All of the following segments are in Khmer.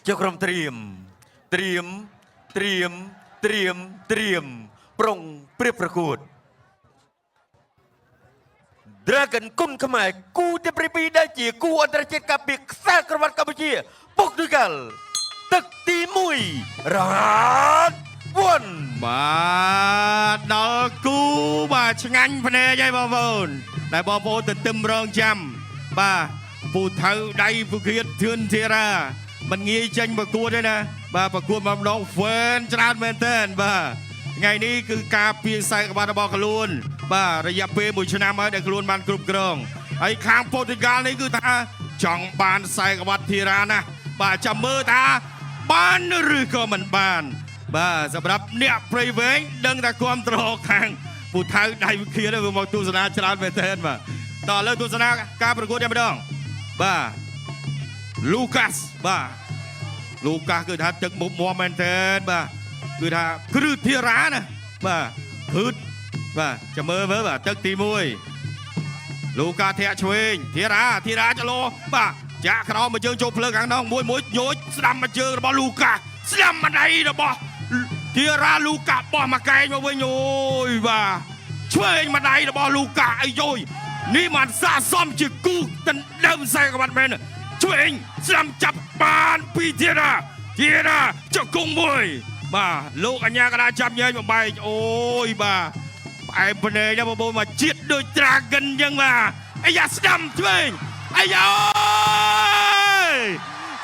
ជាក្រុមត្រៀមត្រៀមត្រៀមត្រៀមត្រៀមប្រុងព្រៀបប្រកួត Dragon គុនខ្មែរគូទី2ដែលជាគូអន្តរជាតិកាពីខ្សែក្រវ៉ាត់កម្ពុជាពុកឌុយកាល់ទឹកទី1រ៉ាត់1 បាទដល់គូបាទឆ្ងាញ់ភ្នែកហើយបងប្អូនដែលបងប្អូនទៅទឹមរងចាំបាទពូថៅដៃពូគៀតធឿនធីរ៉ាមិនងាយចេញប្រកួតទេណាបាទប្រកួតមកម្ដងហ្វេនច្រើនមែនទែនបាទថ្ងៃនេះគឺការពៀខ្សែក្បាត់របស់ខ្លួន បាទរយៈពេល1ឆ្នាំហើយដែលខ្លួនបានគ្រប់គ្រងហើយខាងប៉ូទុយហ្គាល់នេះគឺថាចង់បានខ្សែក្បាត់ធីរ៉ាណាស់បាទចាំមើលថាបានឬក៏មិនបាន បាទសម្រាប់អ្នកព្រៃវែងដឹងតែគ្រប់ត្រខាងពូថៅដៃវិធានវាមកទស្សនាច្រើនមែនទែនបាទតោះឥឡូវទស្សនាការប្រកួតតែម្ដងបាទលូកាសបាទលូកាសគឺថាទឹកមុខមាំមែនទែនបាទគឺថាគ្រឹះធារាណាបាទគ្រឹះបាទចាំមើលមើលបាទទឹកទី1លូកាធាក់ឆ្វេងធារាធារាចលោបាទចាក់ក្រោមមួយជើងចូលភ្លើងខាងក្នុងមួយមួយញយស្ដាំមួយជើងរបស់លូកាសស្ដាំម្ដាយរបស់ ធីរ៉ាលូកាបោះមកកែងមកវិញអូយបាទឆ្វេងម្ដាយរបស់លូកាអីយយនេះมันស័កសមជាគូដណ្ដើមខ្សែក្បាត់មែនឆ្វេងស្ដាំចាប់បានពីធីរ៉ាធីរ៉ាចង្គង់មួយបាទលោកអញ្ញាកដាចាប់ញែកបំបែកអូយបាទផ្អែមភ្នែកណាបងប្អូនមកជាតិដូចត្រាកិនអញ្ចឹងបាទអាយ៉ាស្ដាំឆ្វេងអាយ៉ាអូយ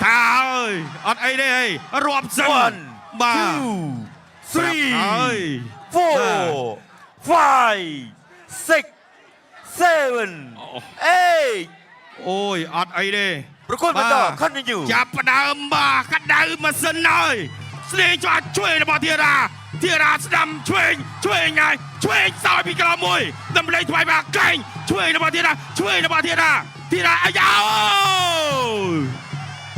ថាអើយអត់អីទេអីរាប់សិន One បាទ two three ហើយ four five six seven eight អូយអត់អីទេ ប្រកួតបន្ត continue ចាប់ផ្ដើមបាទក្តៅម៉ាស៊ីនហើយស្លេងច្បាស់ឆ្វេងរបស់ធីរ៉ាធីរ៉ាស្ដាំឆ្វេងឆ្វេងហើយឆ្វេងសោយពីក្រោមមួយដើម្បីថ្វាយបាទកែងឆ្វេងរបស់ធីរ៉ាឆ្វេងរបស់ធីរ៉ាធីរ៉ាអាយ៉ាអូយ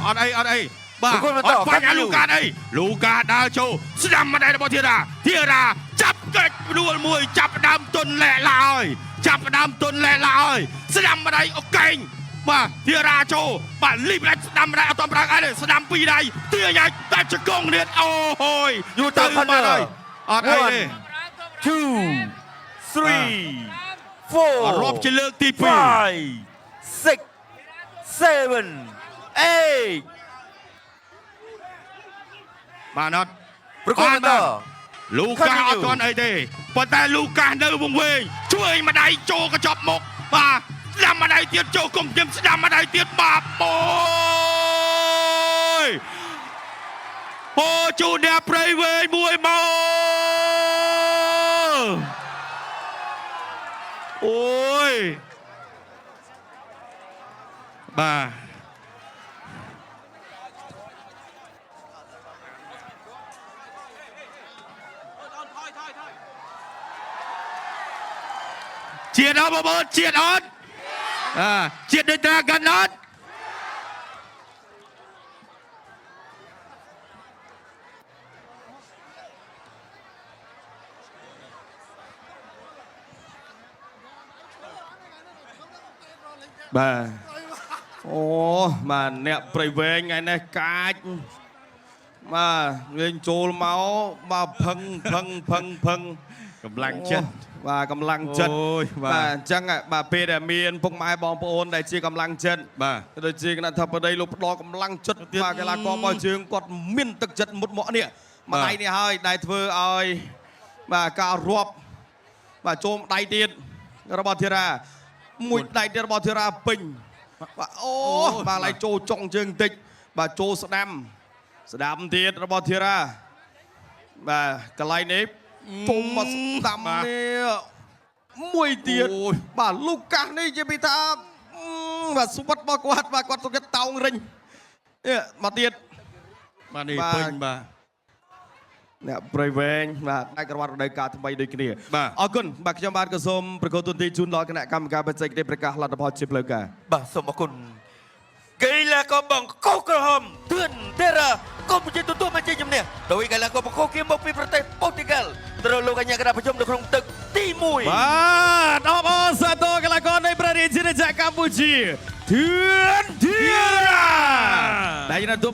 អត់អីអត់អីបាទ ប្រកួតបន្ត អត់បញ្ហា continue លូកាអីលូកាដើរចូលស្ដាំម្ដាយរបស់ធីរ៉ាធីរ៉ាចាប់កិច្ចដួលមួយចាប់ផ្ដើមទុនលែកឡើយចាប់ផ្ដើមទុនលែកឡើយស្ដាំម្ដាយអូកែងបាទធីរ៉ាចូលបាទលីបដាច់ស្ដាំម្ដាយអត់តំប្រាំងអីទេស្ដាំពីរដៃទាញឲ្យតែជង្គង់ទៀតអូហយ យូទៅ បាត់ហើយអត់អីទេ two three four រាប់ជាលើកទី2 five six seven eight បាទអត់ ប្រកួតបន្ត លូកាស Continue អត់ទាន់អីទេប៉ុន្តែលូកាសនៅវង្វេងជួយម្ដាយចូលកញ្ចប់មុខបាទស្ដាំម្ដាយទៀតចូលគុំខ្ញុំស្ដាំម្ដាយទៀតបាទអូយអូជូនអ្នកព្រៃវែងមួយមកអូយបាទ ជាតិអត់បងប្អូនជាតិអត់អាជាតិដូចត្រាកាន់អត់ បាទអូបាទអ្នកព្រៃវែងថ្ងៃនេះកាចបាទលេងចូលមកបាទផឹងផឹងផឹងផឹង កម្លាំងចិត្ត អូបាទកម្លាំងចិត្ត អូយបាទ បាទអញ្ចឹងបាទពេលដែលមានពុកម៉ែបងប្អូនដែលជាកម្លាំងចិត្ត បាទ ដូចជាគណៈធិបតីលោកផ្ដល់កម្លាំងចិត្ត ទៀត បាទកីឡាកររបស់យើងគាត់មានទឹកចិត្តមុតមកនេះ បាទ ម្ដាយនេះហើយដែលធ្វើឲ្យបាទការរាប់បាទចូលម្ដាយទៀតរបស់ធីរ៉ាមួយដៃទៀតរបស់ធីរ៉ាពេញបាទអូបាទឡៃចូលចុងជើងបន្តិចបាទចូលស្ដាំស្ដាំទៀតរបស់ធីរ៉ាបាទកន្លែងនេះជុំមកស្ដាំ បាទ នេះមួយទៀត អូយ បាទលូកាសនេះជាពីថាបាទស្វិតរបស់គាត់បាទគាត់ទុកចិត្តតោងរិញនេះមកទៀត បាទនេះ បាទ ពេញបាទ អ្នកព្រៃវែងបាទតែក្រវ៉ាត់រដូវកាលថ្មីដូចគ្នា បាទ អរគុណបាទខ្ញុំបាទក៏សូមប្រកបទូនទីជូនដល់គណៈកម្មការបច្ចេកទេសប្រកាសលទ្ធផលជាផ្លូវការ បាទសូមអរគុណកីឡាករបង្គោលក្រហមទឿនទេរ៉ាកម្ពុជាទទួលបានជ័យជំនះដោយកីឡាករបង្គោលគៀមមកពីប្រទេសប៉ូទុយហ្គាល់ត្រូវលោកអញ្ញាកណ្ដាលប្រជុំនៅក្នុងទឹកទី1 បាទអបអរសាទរកីឡាករនៃព្រះរាជាណាចក្រកម្ពុជាធឿនធីរ៉ាដែលទទួល